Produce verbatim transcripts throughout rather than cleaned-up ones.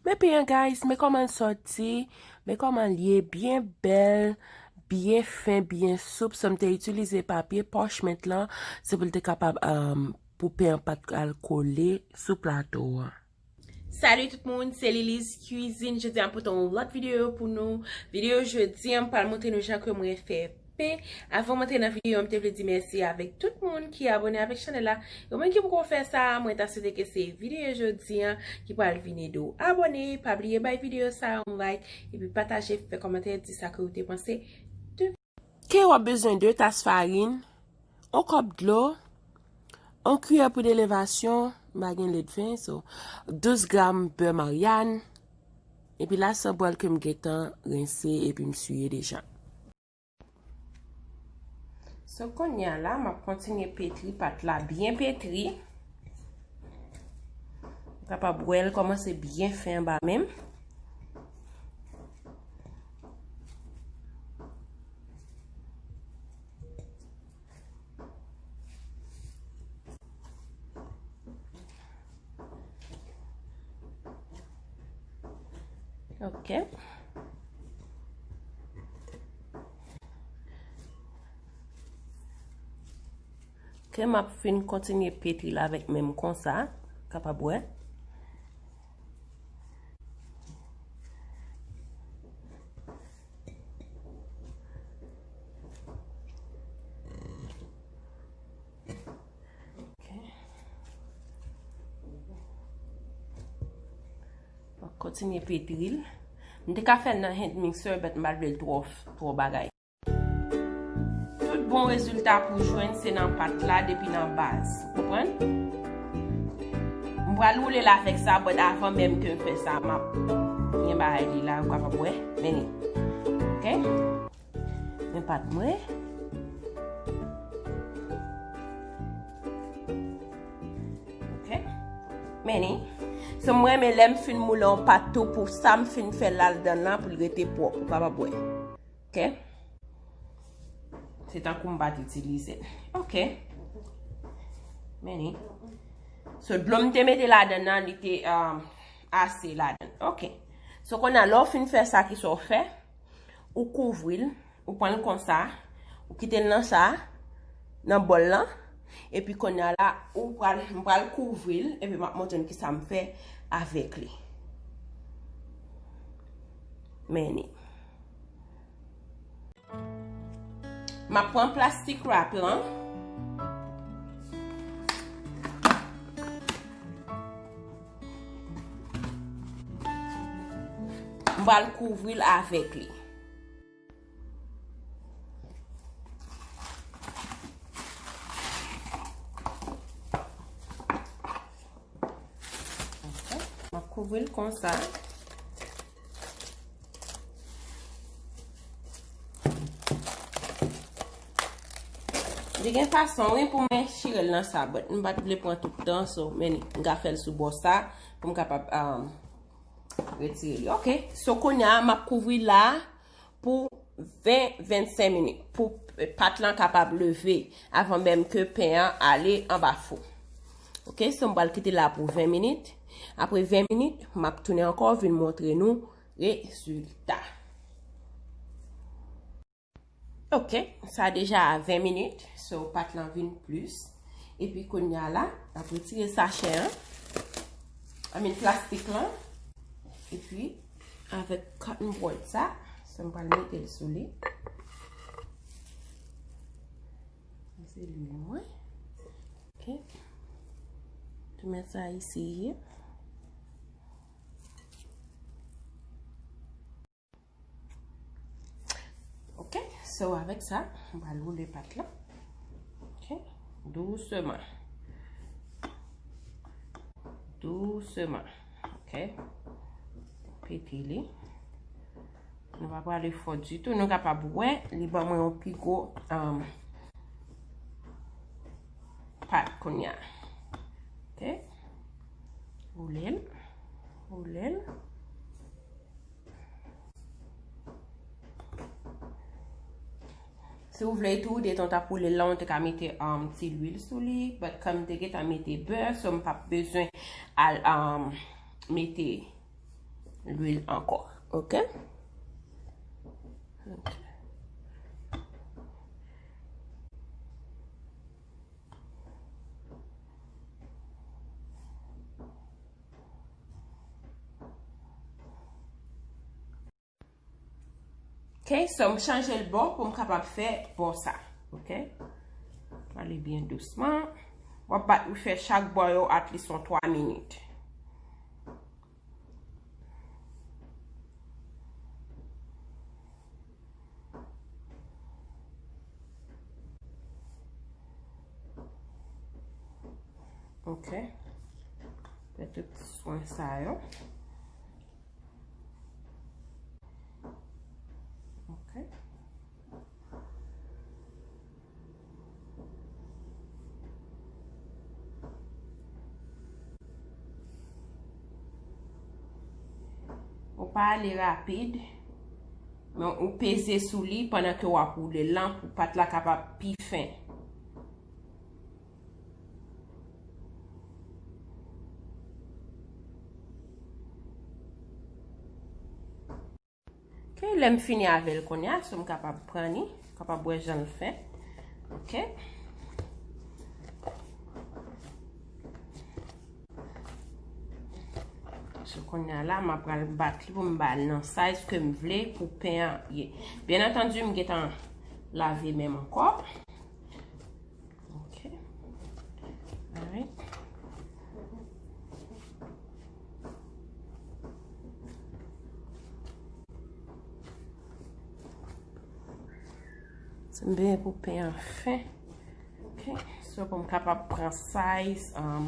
Men pen an, guys, men kòman l sòti, men kòman l ye, byen bèl, byen fen, byen soup. So, m te itilize papye parchment lan, se pou l te kapab, um, pou pen an pa t al kole sou plato an. Salut tout moun, se Lili's Cuisine. Jodi a m pote yon lòt videyo pou nou. Videyo jodi a m pral montre nou jan ke mwen fè pen. Avan m antre nan videyo, m te vle di mèsi avèk tout moun ki abòne avèk chanèl la. Yo menm ki poko fè sa, mwen ta swete ke se videyo jodi a ki pral vin ede w abòne. Pa bliye bay videyo sa yon like, epi pataje, fè kòmantè, di sa ke w te panse de. Ke w ap bezwen de tas farin, yon kòp dlo, yon kiyè poud elevasyon, m pa gen ledven, so, douz gram bè Maryàn, epi la san bwèl ke m gentan rense epi m siye deja. So, kounye a la, m ap kontinye petri pat la, byen petri. Ou kapab wè l kòmanse byen fen anba menm. Ok. Ok, m ap fin kontinye petri l avèk men m konsa, kapab wè. Ok. M ap kontinye petri l. M te ka fè l nan hand mixer, but m pa t vle l twò, twò bagay. Tout bon rezilta pou jwenn se nan pat la depi nan baz. Ou konprann? M pral woule l avèk sa, but avan menm ke m fè sa, m ap gen bagay li la, ou kapab wè. Men li. Ok? Men pat mwen. Ok? Men li. So, mwen renmen lè m fin moule yon pat tou pou sa m fin fè ladan l la pou l rete pwòp. Ou kapab wè. Ok? Se tankou m pa t itilize l. Ok. Men li. So, dlo m te mete ladan nan, li te, um, ase ladan. Ok. So, kounye a, lè w fin fè sa, kisa w fè? Ou kouvri l, ou pran l konsa, ou kite l nan sa, nan bòl lan, epi kounye a la, ou pral, m pral kouvri l, epi m ap montre nou kisa m fè avèk li. Men li. M ap pran plastik wrap lan. M pral kouvri l avèk li. Ok. M ap kouvri l konsa. Li gen fason, wi, pou mwen chire l nan sa, but m pa t vle pran tout tan, so, men m ka fè l sou bò sa, pou m kapab, um, retire li. Ok, so kounye a, m ap kouvri la pou ven, vennsenk minit, pou pat lan kapab leve, avan menm ke pen an ale anba fou. Ok, so m pral kite la pou ven minit. Apre ven minit, m ap tounen ankò, vin montre nou rezilta. Ok, sa deja a ven minit, so pat lan vin plis. Epi kounye a la, n ap retire sachè an, I mean plastik lan. Epi avèk cotton board sa, so m pral mete l sou li. Se lwil mwen. Ok. Tou met sa isi. Ok, so avèk sa, m pral woule pat la. Ok, douseman. Douseman. Ok. Pete li. Nou pa prale fò ditou. Nou kapab wè, li ban mwen yon pi gwo, um, pat kounye a. Ok. Woule l. Woule l. Si w vle tou, detan w t ap woule l la, w te ka mete, um, ti lwil sou li. But kòm m te gentan mete bè, so m p ap bezwen al, um, mete, lwil ankò. Ok? Ok. Ok, so m chanje l bò pou m kapab fè bò sa. Ok? Ale byen dousman. W ap bat, ou fè chak bò yo at least yon twa minit. Ok. Fè tout swen sa yo. Ok. Ou pa ale rapid, men ou peze sou li pandan ke w ap woule l lan pou pat la kapab pi fen. Ok, lè m fini avè l kounye a, so m kapab pran li, kapab wè jan l fèt. Ok. So kounye a la, m ap pral bat li pou m ba l nan size ke m vle pou pen an ye. Byen antandi, m gentan lave men m ankò. Ok. Alright. Se m benyen pou pen an fen. Ok. So pou m kapab pran size, um,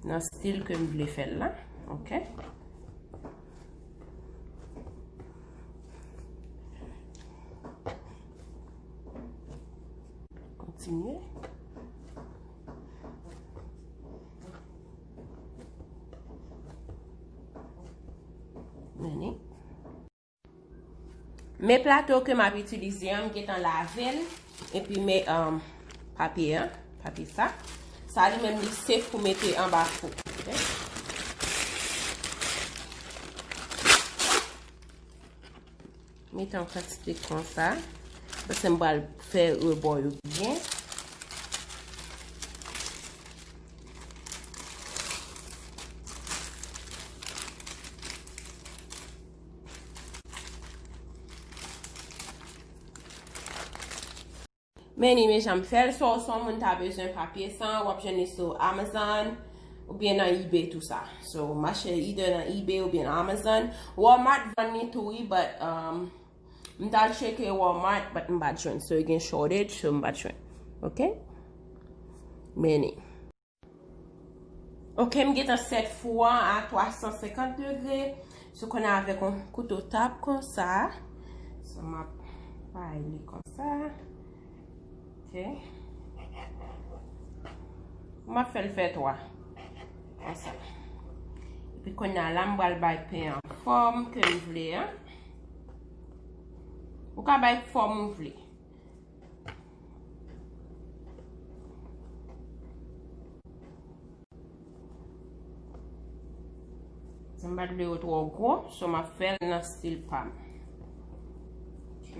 nan stil ke m vle fè l la. Ok. Kontinye. Men plato ke m ap itilize an, m gentan lave l, epi men, um, papye an, papye sa. Sa li menm li safe pou mete anba fou. Ok? Mete yon kantite konsa. Paske m pral fè rebò yo byen. Men ni men jan m fè l, so, si yon moun ta bezwen papye sa, w ap jwenn li sou Amazon oubyen nan eBay tou sa. So, m achte either nan eBay oubyen nan Amazon. Walmart vann li tou wi, but, um, m t al tcheke Walmart, but m pa t jwenn. So, gen shortage, so m pa t jwenn. Ok? Men ni. Ok, m gentan sèt fou an a twa san senkant degre. So, konnen avèk yon kouto tab konsa. So, m ap bay li konsa. Ok. M ap fè l fè twa. Konsa. Epi kounye a la, m pral bay pen an fòm ke m vle an. Ou ka bay fòm ou vle. Si m pa t vle yo twò gwo, so m ap fè l nan stil pa m. Ok.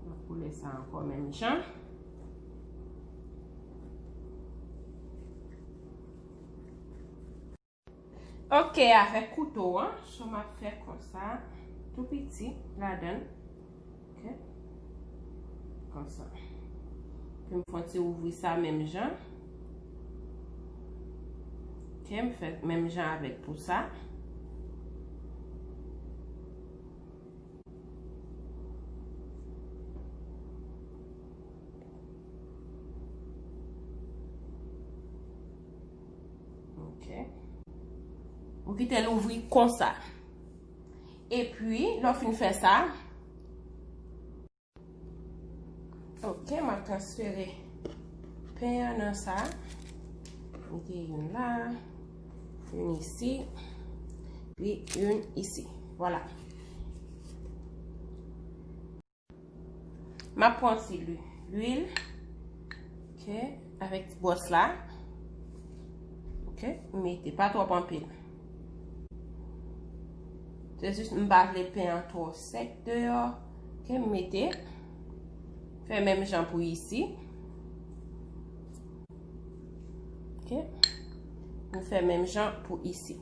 M ap koule sa ankò menm jan. Ok, avèk kouto an, so m ap fè konsa, tou piti ladan l. Ok. Konsa. Epi m fè yon ti ouvri sa menm jan. Ok, m fè menm jan avèk pou sa. Ok. Ou kite l ouvri konsa. Epi, lè w fin fè sa, ok, m ap transfere pen an nan sa. Mete youn la, youn isi, epi youn isi. Vwala. M ap pran ti lwi-, lwil. Ok, avèk ti bwòs la. Ok, m mete pa twòp anpil. Se jis m pa vle pen an twò sèk deyò. Ok, m mete. Fè menm jan pou isi. Ok. M fè menm jan pou isi.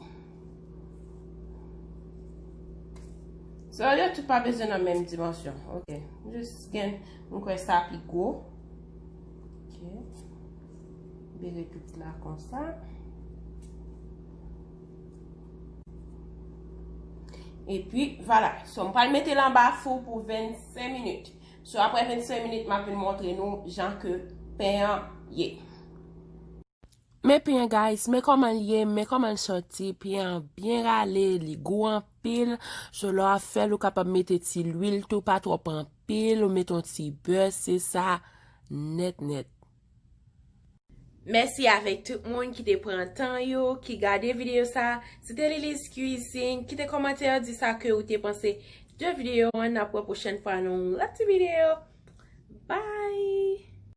So, yo tout pa bezwen nan menm dimansyon. Ok. Jis gen, m kwè sa pi gwo. Ok. Vire tout la konsa. Epi, vwala. So, m pral mete l anba fou pou vennsenk minit. So, apre vennsenk minit, m ap vin montre nou jan ke pen an ye. Men pen an, guys, men kòman l ye, men kòman l sòti, pen an byen rale, li gou anpil. So, lè w ap fè l, ou kapab mete ti lwil tou, pa twòp anpil, ou mete yon ti bè, se sa, nèt, nèt. Mèsi avèk tout moun ki te pran tan yo, ki gade videyo sa. Se te Lily's Cuisine. Kite kòmantè, di sa ke ou te panse de videyo an. N ap wè pwochèn fwa nan yon lòt ti videyo. Bye!